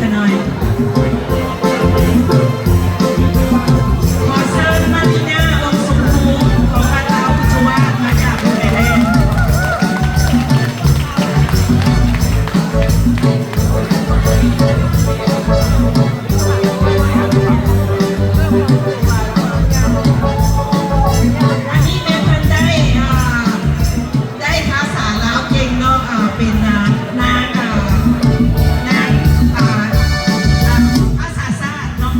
ຂະນ້ອຍ. ຂໍເຊີນມາລີນາ ວົງສົມພູ ຂອງບ້ານລາວພຸດທະວາດ ມາຈາກເມືອງໄອແລນ. ອັນນີ້ແມ່ນເພິ່ນໄດ້ ອ່າ ໄດ້ພາສາລາວເກັ່ງເນາະ ເປັນນາງ ນາງ ນາງ ພາສາຊາດເນາະ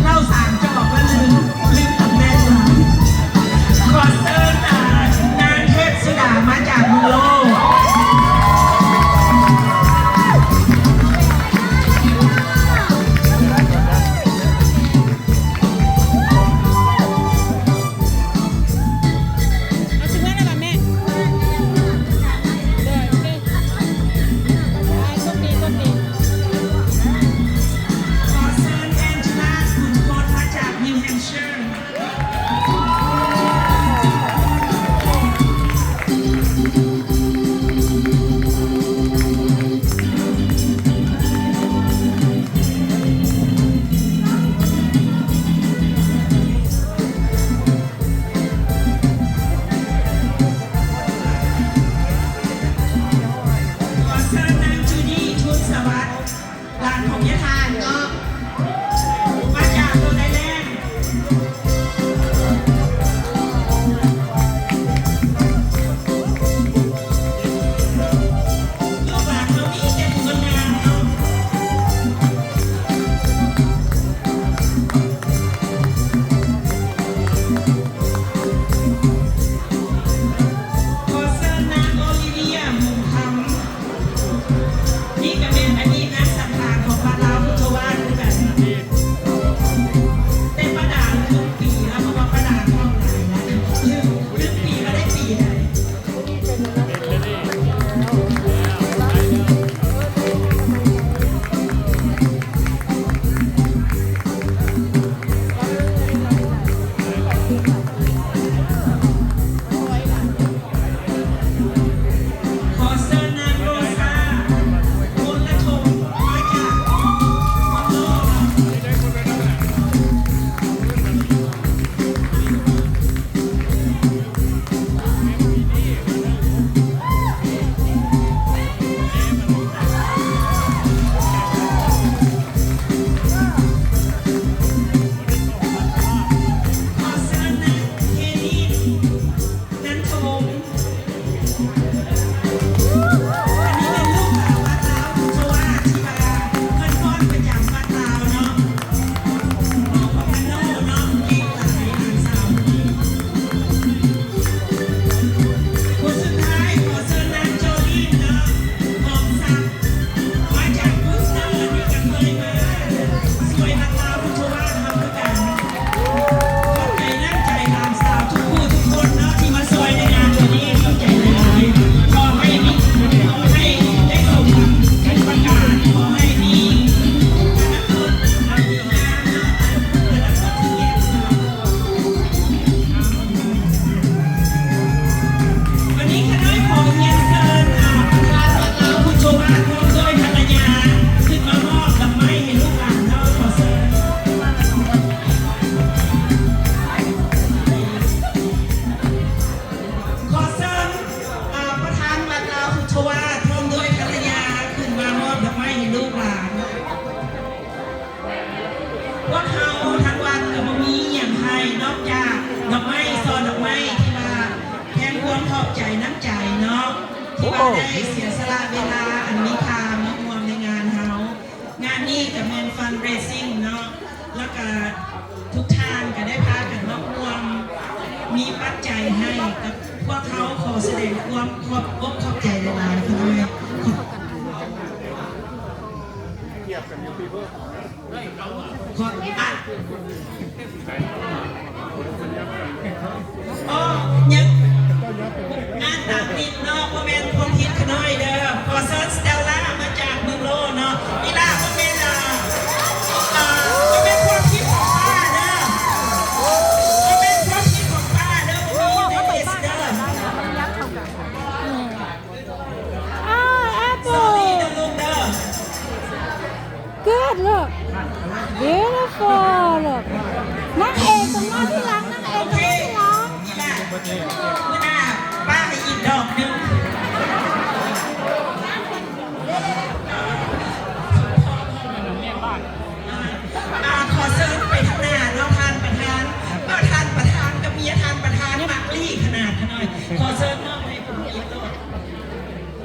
ເລົ່າສາມຈອກແລ້ວລືມ ລືມຕຳແໜ່ງລາວ. ຂໍເຊີນນາງເທບສຸດາ ມາຈາກເມືອງໂລ. ເອົາຊິເມືອແລ້ວບໍ່ແມ່? ໂດຍ ໂອເຄ ໂຊກດີ ໂຊກດີ. ຂໍເຊີນແອນເຈລາ ຂຸນພົນ ມາຈາກນິວແຮມເຊີ. ຂໍເຊີນນາງຈູດີ້ ທູນສະຫວັດ ຫຼານຂອງຍາທ່ານເນາະ ມາຈາກໂຣດໄອແລນ. ລູກຫຼານເຮົາມີແຕ່ຜູ້ງາມໆເນາະ. ຂໍເຊີນນາງໂອລິເວຍ ມຸງຄຳ. ນີ້ກໍແມ່ນອະດີດນັກສັງຂານຂອງບ້ານລາວພຸດທະວາດຄືກັນ ແຕ່ປ້າດາລືມປີແລ້ວ ເພາະວ່າປ້າດາທ້ອງຫຼາຍແລ້ວ ລືມ ລືມປີວ່າໄດ້ປີໃດ. ຂໍເຊີນນາງໂຣຊາ ໂມລະທົງ ມາຈາກເມືອງໂລ. ຂໍເຊີນນາງເຄລີນ ນັນທະວົງ. ອັນນີ້ແມ່ນລູກສາວບ້ານລາວ ເພາະວ່າທີ່ວ່າເພິ່ນຟ້ອນປະຈຳບ້ານລາວເນາະ ລູກຂອງພັນໂນເນາະ ເກັ່ງຫຼາຍ ຫຼານສາວຄົນນີ້. ຄົນສຸດທ້າຍ ຂໍເຊີນນາງໂຈລີນເນາະ ຫອມສັກ. ມາຈາກບູສເຕີ ອັນນີ້ກໍເຄີຍມາຊ່ວຍນັກລາວພຸດທະວາດເຮົາຄືກັນ. ຂອບໃຈນ້ຳໃຈຫຼານສາວທຸກຜູ້ທຸກຄົນເນາະ ທີ່ມາຊ່ວຍໃນງານມື້ນີ້ ຂອບໃຈຫຼາຍໆ. ຂໍໃຫ້ມີ ຂໍໃຫ້ໄດ້ສົມຫວັງທຸກປະການ ຂໍໃຫ້ມີອະນາຄົດອັນດີງາມເນາະ ອະນາຄົດທີ່ແຈ່ມໃສ. ວັນນີ້ຂ້ານ້ອຍຂໍຮຽນເຊີນ ອ່າ ປະທານວັດລາວພຸດທະວາດ ພ້ອມດ້ວຍພັນລະຍາ ຂຶ້ນມາມອບດອກໄມ້ໃຫ້ລູກຫຼານເຮົາ. ຂໍເຊີນ ຂໍເຊີນ ອ່າ ປະທານວັດລາວພຸດທະວາດ ພ້ອມດ້ວຍພັນລະຍາ ຂຶ້ນມາມອບດອກໄມ້ໃຫ້ລູກຫຼານ. ພວກເຮົາທາງວັດກໍບໍ່ມີອີ່ຫຍັງໃຫ້ ນອກຈາກດອກໄມ້ ຊ່ອດອກໄມ້ ທີ່ວ່າແທນຄວາມຂອບໃຈນ້ຳໃຈເນາະ ທີ່ວ່າໄດ້ເສຍສະຫຼະເວລາອັນມີຄ່າມາຮ່ວມໃນງານເຮົາ. ງານນີ້ກໍແມ່ນ fundraising ເນາະ ແລ້ວກໍທຸກທ່ານກໍໄດ້ພາກັນມາຮ່ວມມີປັດໄຈໃຫ້ກັບພວກເຮົາ. ຂໍສະແດງຄວາມຂອບອົກຂອບໃຈຫຼາຍໆ ຂອບ ຂໍ ອ່ະ ອໍ ຍັງ ອ່ານຕາມຕິດເນາະ ບໍ່ແມ່ນຄວາມຜິດຂະນ້ອຍເດີ. ຂໍເຊີນສະເຕລລາ ມາຈາກເມືອງໂລເນາະ. ອີ່ຫຼ້າ ບໍ່ແມ່ນ ອ່າ ບໍ່ແມ່ນຄວາມຜິດຂອງປ້າເດີ ບໍ່ແມ່ນຄວາມຜິດຂອງປ້າເດີ ບໍ່ມີຢູ່ໃນລິດເດີ. ອ້າວ ແອັບເປິ້ນ Sorry ເດີລູກເດີ. Look. Beautiful. Look. ນາງເອກຕ້ອງມາທີຫຼັງ ນາງເອກຕ້ອງມາທີຫຼັງ. ໂອເຄ ອີ່ຫຼ້າ ມື້ໜ້າປ້າໃຫ້ອີກດອກໜຶ່ງ. ອ່າ ຂໍເຊີນໄປທາງໜ້າເນາະ ທ່ານປະທານ. ເອີ ທ່ານປະທານກັບເມຍທ່ານປະທານມັກລີ້ຂະໜາດຂະໜ້ອຍ. ຂໍເຊີນມອບໃຫ້ຜູ້ເອກໂລດ.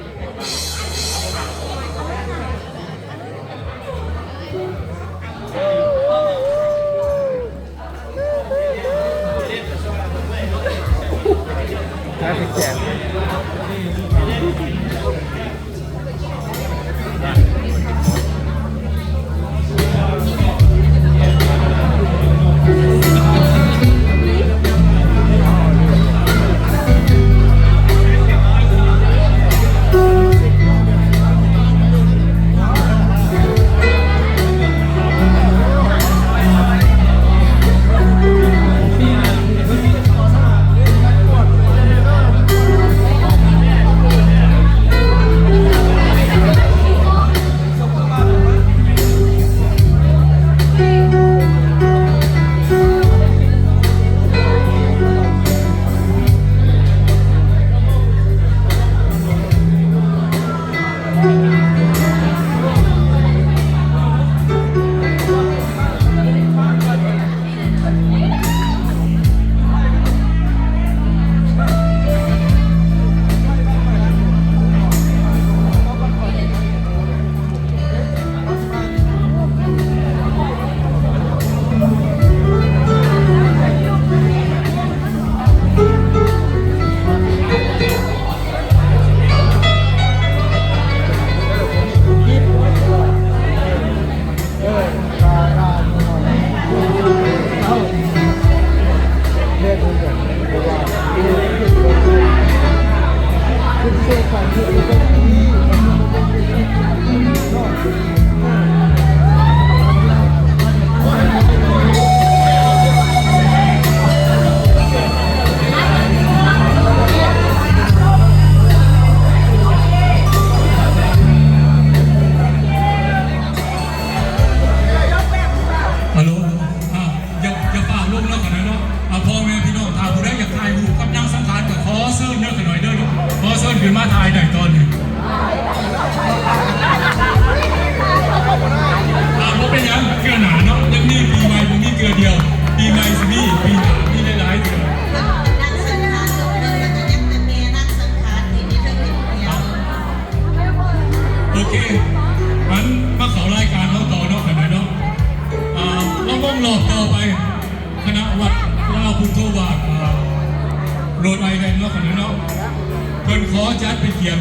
ຮັລໂຫຼ ອ່າ ຢ່າ ຢ່າຟ້າວລົງເນາະ ຂະໜ້ອຍເນາະ. ອ່າ ພໍ່ແມ່ພີ່ນ້ອງ ຖ້າຜູ້ໃດຢາກຖ່າຍຮູບກັບນາງສັງຂານ ກໍຂໍເຊີນເດີ ຂະໜ້ອຍເດີ. ຂໍເຊີນຂຶ້ນມາຖ່າຍໄດ້ຕອນນີ້. ອ່າ ບໍ່ເປັນຫຍັງ ເທື່ອໜ້າເນາະ. ຍັງມີປີໃໝ່ ບໍ່ມີເທື່ອດຽວ. ປີໃໝ່ຊິມີ ປີໜ້າມີຫຼາຍໆເທື່ອ. ໂອເຄ ອັນ ມາເຂົ້າລາຍການເຮົາຕໍ່ເນາະ ຂະໜ້ອຍເນາະ. ອ່າ ລຳວົງລອບຕໍ່ໄປ ຄະນະວັດລາວພຸດໂທວາດ ອ່າ ໂຣດໄອແລນເນາະ ຂະໜ້ອຍເນາະ. ເພິ່ນຂໍຈັດເປັນກຽດ